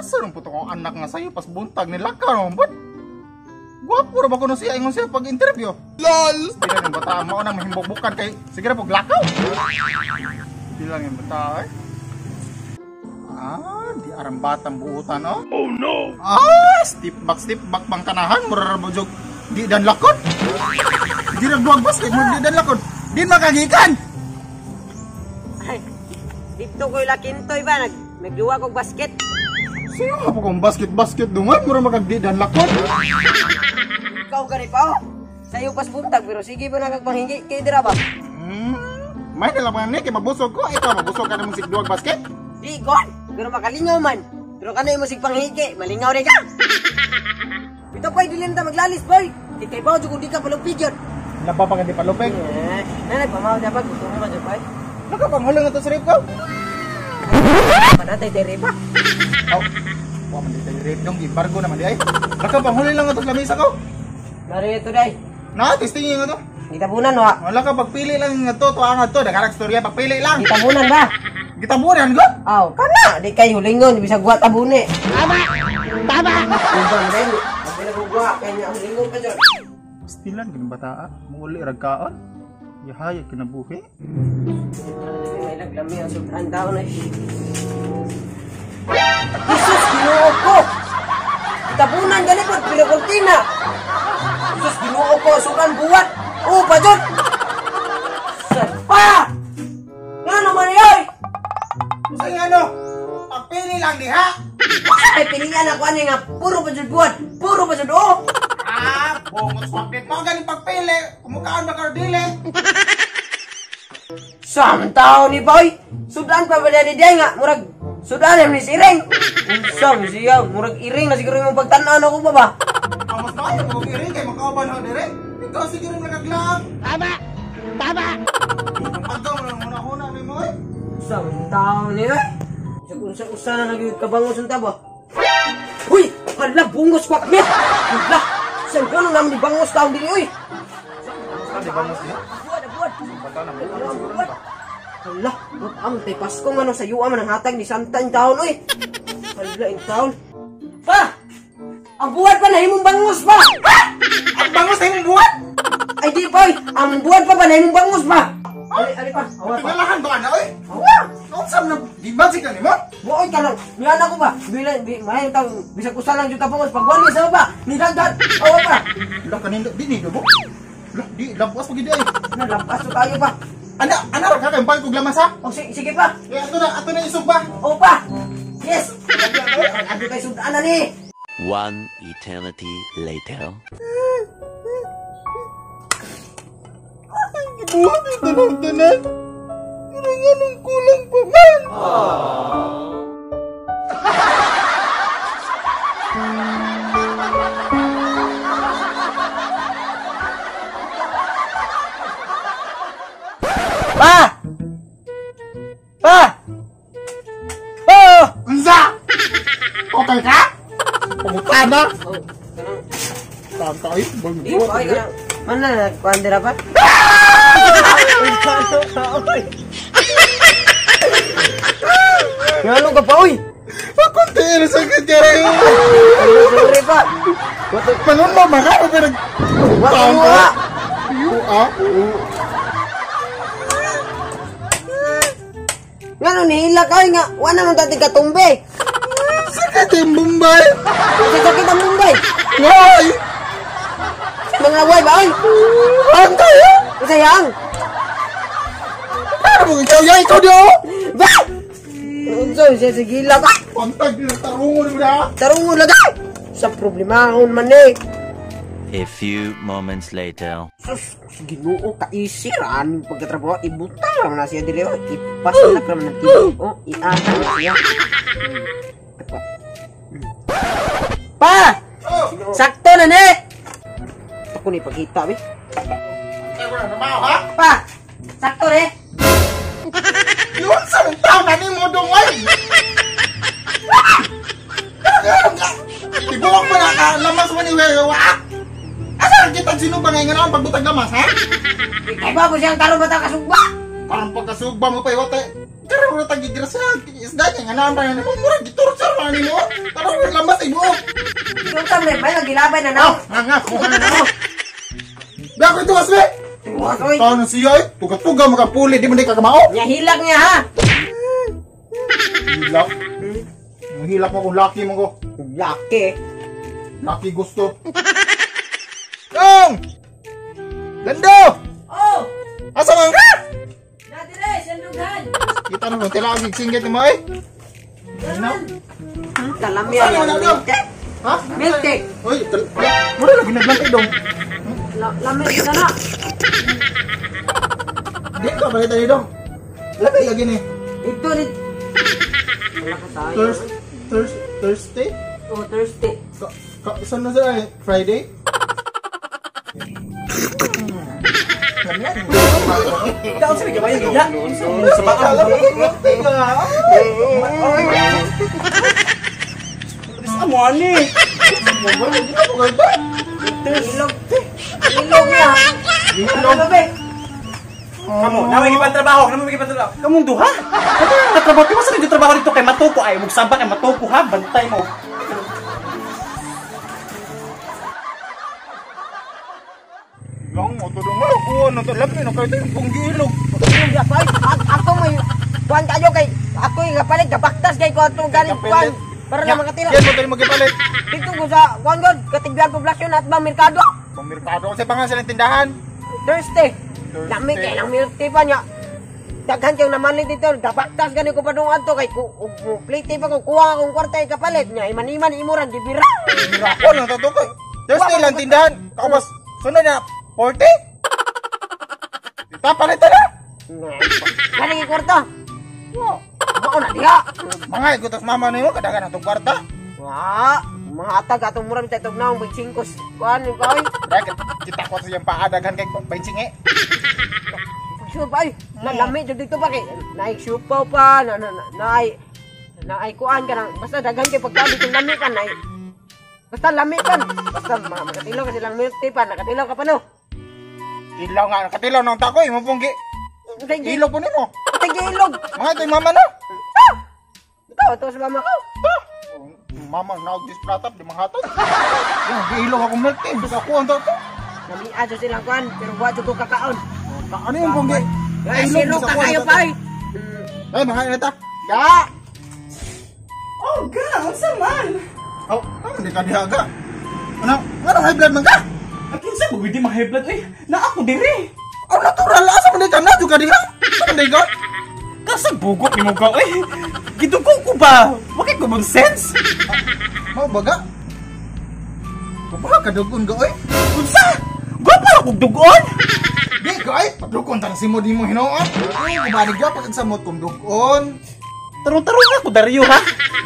Asa nang puto kong anak nga sayo pas buntag nilakaw naman po. Gwapo ra ba kuno siya ingon siya pag interview? LOL. Sige ng bata mao nang mahimbukbukan kay sige ra pog lakaw. Di lang yung bata eh. Ah, di arang batang buutan oh. Oh no. Ah, step back bang kanahan mura ra mo jog di dan lakon. Di ra duwag basket mo di dan lakon. Di makagikan. Ay, dito ko'y lakintoy ba? Nagduwa kog basket. Siyo nga po kong basket-basket dungan, mura makagdi dan lakon. Ikaw gani pa oh. Sayo pas buntag pero sige ba nagpanghingi kay dira ba? May dala man ni kay mabusog ko. Ikaw mabusog ka namong sigduwag basket? Di gon, pero makalingaw man. Pero kanay mo sig panghingi, malingaw rin ka. Ito pa dili na ta maglalis boy. Di kay bawo jud di ka palupig yun. Laba pa ka di palupig. Eh, nanay pamaw dapat gusto mo ba jud boy? Nakapanghulong na to sa rape ko. Panatay dere pa. Oh. Wa man di rape dong gibargo naman di ay. Nakapanghuli lang ato sa lamesa ko. Narito day. Na, testing nga to. Gitabunan wa. Wala ka pagpili lang nga to, tuwa nga to, daghang istorya pagpili lang. Gitabunan ba? Gitabunan go. Aw, kana di kay hulingon bisag wa tabuni. Tama. Tama. Ubang din. Apil ko guwa kay nya hulingon pa jud. Stilan gini bataa, muuli rag kaon. Yahaya kinabuhi. May naglami ang sudan taon ay. Jesus, Ginoo ko. Gitabunan gani pod pila kortina. Jesus, Ginoo ko, sudan buwat. Oh, pa jud. Pa! Nga naman yoy? Unsa nga ano? Pagpili lang diha. Ay pilian ako ani nga puro pa jud buwat, puro pa jud oh. Ah, bungot swakit mo ganing pagpili. Kumukaan ba ka dili? Sam tao ni boy. Sudan pa ba di nga murag sudan ni siring. Unsa man siya murag iring na siguro imong pagtan-aw nako pa ba? Amos tayo kung iring kay makauban ho dire. Ikaw siguro nagaglaang. Tama. Tama. Pagkaw mo huna-huna ni mo eh. Sam tao ni oy. Unsa na nagyud kabangos unta ba? Uy, hala bungos kwak mit. Hala. San kuno naman ni bangos taon diri oy. Saan di bangos niya? Buwad, buwad. Bata na mo siguro ba? Hala, am tay Pasko man sa yuwa man ang hatag ni Santa in taon oy. Hala in taon. Pa! Ang buwad pa nahimong bangos pa. Ang bangos nahimong buwad? Ay di pa oy, ang buwad pa ba nahimong bangos pa? Ali ali pa. Awa pa. Tingalahan ba na oy? Awa. Unsa man di ba ka nimo? Buoy ka lang. Niyan ako ba? Bila di may taw bisag usa lang jud ka bangos pag wali sa ba. Ni dagdag. Awa pa. Lah kanin di ni dubo. Lah di lapas pag gid ay. Na lampas tayo pa. Ana, ana ra ka kay balik og lamas ha? O sige pa. Eh ato na isog ba? O pa. Yes. Ato kay sudan na ni. One eternity later. Ay, gibuhat ito ng tanan. Pero nga nung kulang pa man. Pa! Pa! Pa! Unsa? Okay ka? Pumuta na? Oh, kanang Tantay, di pa ay kanang man na nagkuan dira pa. Ngano ka pa oy? Ako tiil sakit kayo. Sorry pa. Panon mo maka pero Wa mo. Yu ah. Ngano nihila ka nga wa naman dati katumbe. Sakit ang Bombay. Sakit ang Bombay. Ngay. Mga way ba oy? Ang kayo? Usayang. Para mo ikaw ya ikaw di oh. Ba! Unsa siya sige ka? Pantag ni tarungon mo na. Tarungon lagi. Sa problemahon man eh. A few moments later. Sus, Ginoo ka isiran pagkatrabaho ibutang raman na siya dili oh. Ipasilak raman ng tibi oh, iatang na siya. Pa! Sakto na ni. Ako ni pagkita be. Ay wala na mao ha? Pa! Sakto ni. Yun sa taon na nimo dong oy. Tibuok mo na ka lamas mo ni wewe. Asa kita sino ba ngayon ang pagbutag lamas ha? Kay ba mo siyang karon bata kasugba? Karon pagkasugba mo pa iwate. Karon ra tagi grasya isda niya nga naan pa nimo murag gitorture man nimo. Karon lamas imo. Tunta may may gilabay na naw. Nga kuha na naw. Ba ko tuwas be. Tuwas oy. Taon siya oy, tuga-tuga makapuli di man di ka kamao. Nya hilak niya ha. Hilak. Mahilak mo kung laki mo ko. Laki. Laki gusto. Dong! Lando! Oh! Asa man ka? Nadire, sandughan. Kita na mo tila ang singgit nimo eh. Kalami ang milk. Ha? Milk tea. Oy, mura lagi naglampi dong. Lami ka na. Di ka balik tayo dong. Lami lagi ni. Ito ni. Thursday? Oh, Thursday. Saan na sila? Friday? Ikaw sa gamay gila. Sa baka alam mo kung Sa mo ani. Ilog. Ilog niya. Ilog. Kamo, na may gipan trabaho, na may gipan trabaho. Kamong duha. Kamo nga trabaho, di ba sa trabaho dito kay matuko ay mugsaba kay matuko ha, bantay mo. Lang mo to dong kuha na to lami na kayo tayo kung giilog. Ako may kuan kayo kay ako yung kapalit gabaktas kay kuan tong galing kuan para na makatila. Yan mo tayo magipalit. Dito ko sa kuan god katigbiang poblasyon at bang merkado. Bang merkado kasi pangalan silang tindahan. Thursday. Lami kay nang milk tea pa niya. Daghan kay namanlit dito gabaktas gani ko padung adto kay plate pa ko kuha akong kwarta kay kapalit niya iman-iman imurang gibira. Bira ko lang to kay. Thursday lang tindahan. Kaubos sunod na 40? Kita palit na. Gani kay kwarta. Mao na diha. Mga igutos mama nimo kadagan atong kwarta. Wa, mga atag atong mura bitay tug naong 25 kuan ni koy. Kita ko sa iyang paa daghan kay 25 eh. Sure ba ay, nalami jud dito pa kay naay siupaw pa, na naay naay kuan ka nang basta daghan kay pagkaon dito lami pa naay. Basta lami pa. Basta makatilaw ka silang milk tea pa, nakatilaw ka pa no. Tilaw nga, nakatilaw nang takoy mo pong gi. Ilog po nimo. Tigilog. Mga ito'y mama na. Ah! Ito, ito sa mama ko. Mama, naog-dispratap, di manghatag. Yung ilog akong milk tea, basta ako ang tato. Namian sa silang kuan, pero wa jud ko kakaon. Ano yung pong gi? Ay, sino ka kayo pa ay? Ay, mga inata. Ga! Oh, ga! Unsa man? Oh, hindi ka diha, ga. Ano? Ano high blood man ka? Akin sa bagay di ma-high blood, eh. Na ako dire. Oh, natural. Asa man di ka na? Juga diha? Asa man di ka? Kasag bugot ni mo ka, eh. Gidugo ko ba? Bakit common sense? Mao baga? Kubaha ka dugon ga, oy. Unsa? Gwapa ra kog dugon? Di ka, ay. Padugon ta si mo di mo hinuon. Ay, kubaha ni gwapa kag samot kong dugon. Tarong-tarong na ko Dario ha.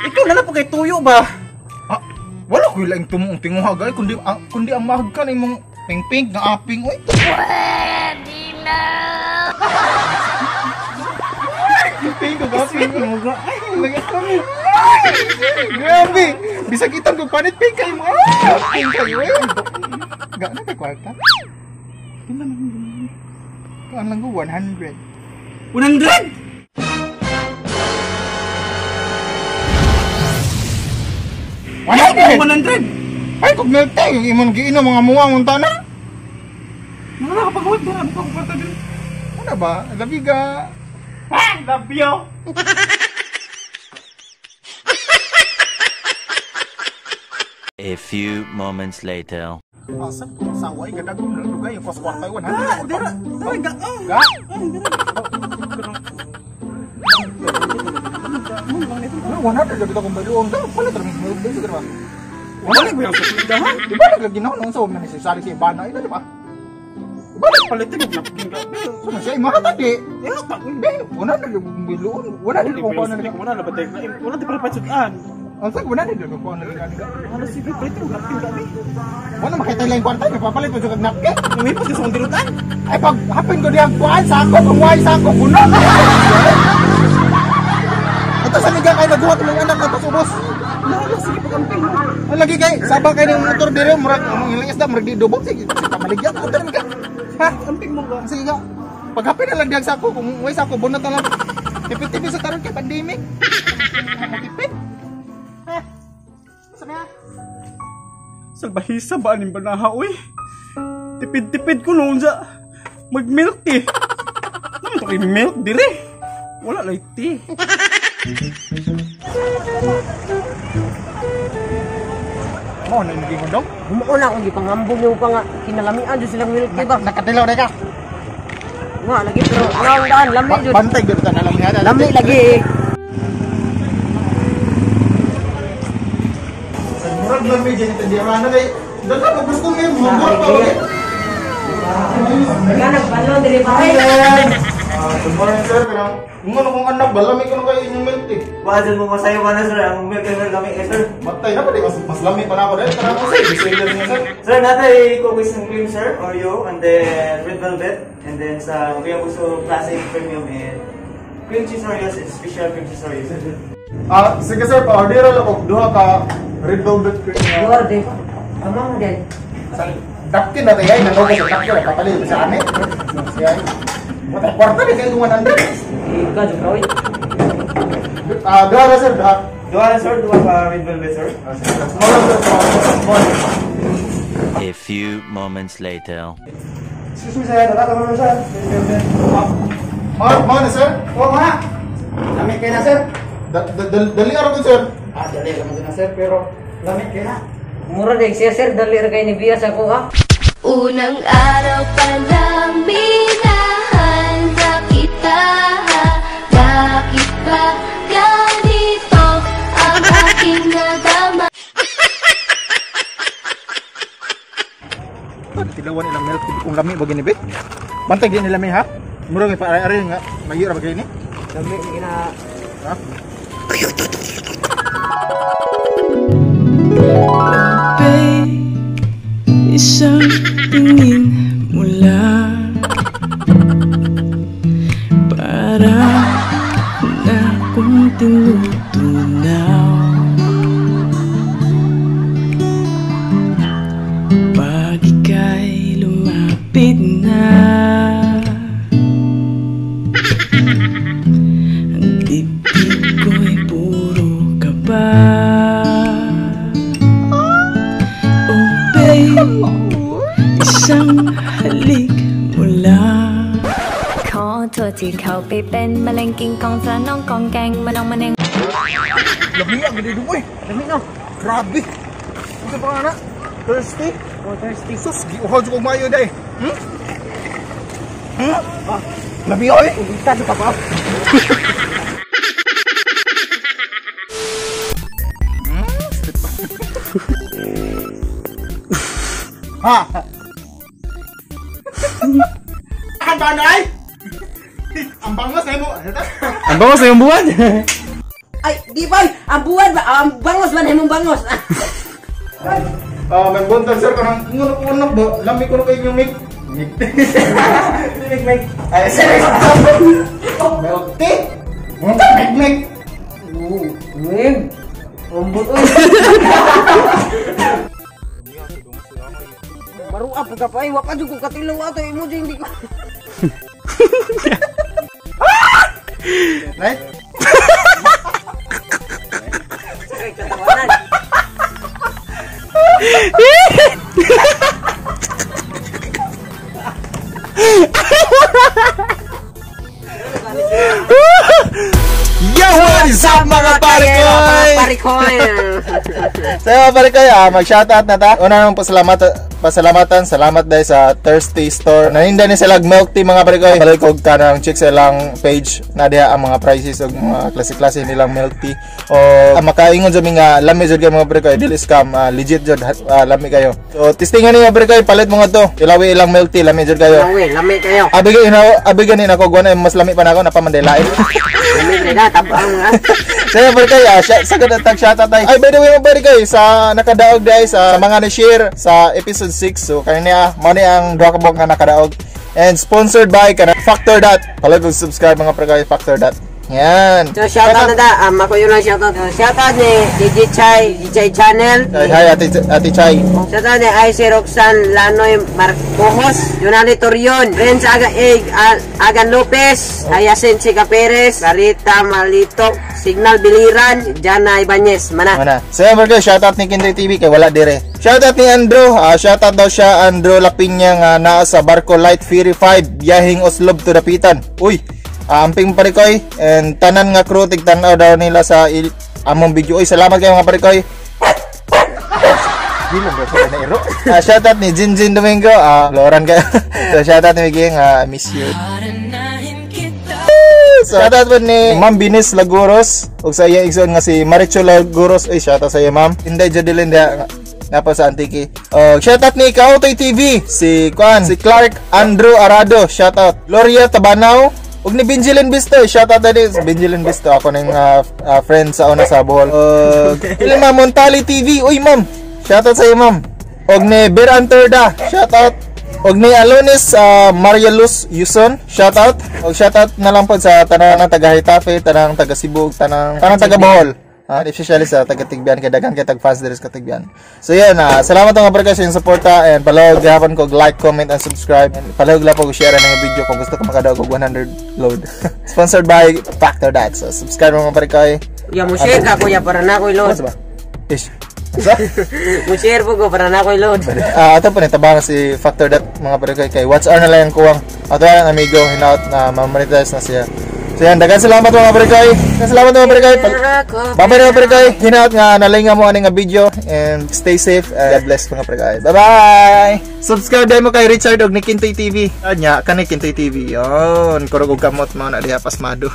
Ikaw na lang po kay tuyo ba? Ah, wala ko ilaing tumuong tinguha ga, kundi kundi ang mahagkan imong pink-pink nga aping, oy. Pwede na. Pink ko aping mo ga. Ay, nagakami. Grabe. Bisag itang kog panit pink kayo mo. Pink kayo. Ga na kay kwarta. Kaan lang ko 100. 100? 100. 100. Ay, kog milk tea yung imong giinom mga muwang unta na. Mga nakapagawad dira mo kog kwarta diri. Ano ba? Labi ga. Ah, love you. A few moments later. Asa ko saway gadagom na dugay yung kwarta 100. Dira, dira ga. Ga. Ano 100 gabi akong baluong ga. Pala tra milk tea siguro ba? Wala ko yung sa ha. Di ba naglagi na noon sa man si sari si Ibana ina di ba? Palit og napkin ga. So man siya imahatag di. Eh, tak Hindi, 100 yung biluon. 100 yung kuha na nila. Wala na ba tayo? Wala di para pasukan. Ang sag 100 yung kuha na nila. Ano si palit og napkin ga. Wala makita lang yung kwarta, may papalit mo kag napkin. Lumipos ka sa akong dirutan. Ay pag hapin ko diyang kuan sa ako, kung why sa ako, bunot. Ito sa miga kay naguhat mong anak na pasubos. Wala sige pagamping. Ang lagi kay saba kay ng motor dire murag ang ilang isda murag di dubog sige pamaligya ko tanan ka. Ha, Amping mo ga. sige ga. Paghapin na lang diyang sako kung way sako bunot na lang. Tipid-tipid sa karon kay pandemic. Tipid. Ha? Sa niya? Salbahisa ba aning banaha oy? Tipid-tipid ko noon sa mag-milk tea. Naman to kay milk dire. Wala lay tea. Mo na naging hundong? Mao na akong gipanghambog nimo pa nga kinalamian jud silang milk tea ba. Nakatilaw na ka. Nga lagi pero ang daan lami jud. Bantay gyud ta na lang niya. Lami lagi. Murag lami dyan ito di na kay dala ko gusto mo mugor pa ba. Ganag balon diri pa. Good morning sir, kanang ingon akong anak ba lami kuno kay inyong milk tea. Wa mo masayo ba na sir, ang milk tea sir lami eh sir. Matay na pa di mas lami pa na ako dahil kanang sir, bestseller niya sir. Sir, natay cookies and cream sir, Oreo, and then red velvet, and then sa we have also classic premium and cream cheese Oreos and special cream cheese Oreos. Sige sir, pa-order lang og duha ka red velvet cream. Duha din. Amang din. Daktin na tayo, nanood sa daktin, papalit sa amin. Siya. Mata kwarta ni kayo 100. Ika jud ka oy. Duha ra sir, duha. Duha ra sir, duha ka red velvet sir. Small sir, small. A few moments later. Excuse me sir, dala ka sir. Red velvet. Mao na sir? Oh, ma. Lami kay na sir. Dali ra ko sir. Dali ra man na sir, pero lami kay na. Mura din siya sir, dali ra kay ni biya sa ko ha. Unang araw pa lang minahal na kita. Bakit ba ganito ang aking nadama? Tilawan ilang milk tea kung lami ba gini be? Bantay gini lami ha? Mura may paaray-aray nga, layo ra ba gini? Lami gina. Ha? Babe, isang tingin mo lang para na akong tinutunaw. Pag ika'y lumapit na, ang dibdib ko'y puro kaba. Oh babe, isang halik mo lang. ขอโทษที่เข้าไปเป็นมะเร็งกินกองสะน้องกองแกงมะนองมะเนง Lami ang ganda eh. Lami no. Grabe. Unsa pa nga na? Thirsty? Oh, thirsty. Sus, giuhaw jud kog maayo day. Lami oy. Ulita jud ka pa. Ha. Ang banay. Ang bangos na mo. Ang bangos na yung buwan. Ay, di ba? Ang buwan ba? Ang bangos ba na imong bangos? May buntag sir kanang ingon ako anak ba? Lami ko na kayo yung milk. Milk tea. Milk milk. Ay, sir. Milk tea. Unsa milk milk? Milk. Ambot oy. Marua pud ka pa ay, wa pa jud ko katilaw ato imo jud hindi ko. Right? Sakay katawanan. Yo, what is up mga pare Pare koy? So mga pare koy, mag-shoutout na ta. Una naman pasalamatan, salamat dahil sa Thirsty Store. Naninda ni sila milk tea mga pare koy. Balik og kanang check sa ilang page na diha ang mga prices og mga klase-klase nilang milk tea. O makaingon jud mi nga lami jud kay mga pare koy, dili scam, legit jud, lami kayo. So testingan ni mga pare koy, palit mo nga to. Ilawi ilang milk tea, lami jud kayo. Lami, lami kayo. Abi gani abi gani nako guana mas lami pa nako napamandelain. Lami na tabang ha. So mga pare koy, sagad tag shoutout ay. Ay by the way mga pare koy, sa nakadaog dai sa mga ni-share sa episode 6. So kanya mao ni ang duha ka buok nga nakadaog and sponsored by kana Factor Dot. Palagi subscribe mga pare koy, Factor Dot. Yan. So shoutout na da, ako yun lang shoutout. So, shoutout ni DJ Chai, DJ Channel. Hi, hi Ate Chay. Shoutout ni Icy Roxanne Lanoy Marcojos, Yunali Torion, Renz Aga, eh, Agan Lopez, Ayasin Chica Perez, Sarita Malito, Signal Biliran, Jana Ibanez, mana. Mana. So yan, bro, shoutout ni Kintoy TV kay wala dire. Shoutout ni Andrew, shoutout daw siya Andrew Lapinya nga naa sa Barko Light Fury 5 biyaheng Oslob to Dapitan. Uy, amping parikoy and tanan nga crew tigtan-aw daw nila sa among video. Uy, salamat kayo mga parikoy. Gilong bro, sa na iro. Shoutout ni Jinjin Domingo, Loran kayo. So shoutout ni Miggy, I miss you. So, shoutout po ni Ma'am Binis Laguros ug sa iya igsoon nga si Maricho Laguros. Uy, shoutout sa iya, ma'am. Inday Jodelyn diha nga po sa Antique. Shoutout ni Kautoy TV, si Kuan, si Clark Andrew Arado, shoutout. Gloria Tabanaw ug ni Benjilin Bisto, shoutout na din Benjilin Bisto, ako ning friend sa una sa Bohol. Ug Ma'am Montali TV, uy ma'am, shoutout sa iyo, ma'am. Ug ni Beer Anterda, shoutout. Og ni Alonis Maria Luz Yuson, shoutout. Og shoutout na lang po sa tanang taga Hitafe, tanang taga Cebu, tanang taga Bohol. Especially sa taga Tigbian kay daghan kay tag fans diri sa Tigbian. So yun, salamat mga barka sa inyong suporta and palahog gihapon ko like, comment and subscribe. And palahog lang po share ang video kung gusto ko makadaog og 100 load. Sponsored by Factor Dot. So subscribe mga barka. Ya mo share ka kuya para na ko'y load. Ano ba? Ish. Sa? Mo share po ko para na ko'y load. Ato po ni tabangan si Factor Dot mga barka kay watch hour na lang yung kuwang. Ato ang amigo hinaut na ma-monetize na siya. So yan, daghan salamat mga barkay. Daghan salamat mga barkay. Bye-bye mga barkay. Hinaut nga nalinga mo ani nga video and stay safe and God bless mga barkay. Bye-bye. Subscribe dai mo kay Richard og ni Kintoy TV. Anya kani Kintoy TV. Yon, kurog og kamot mo na diha pasmado.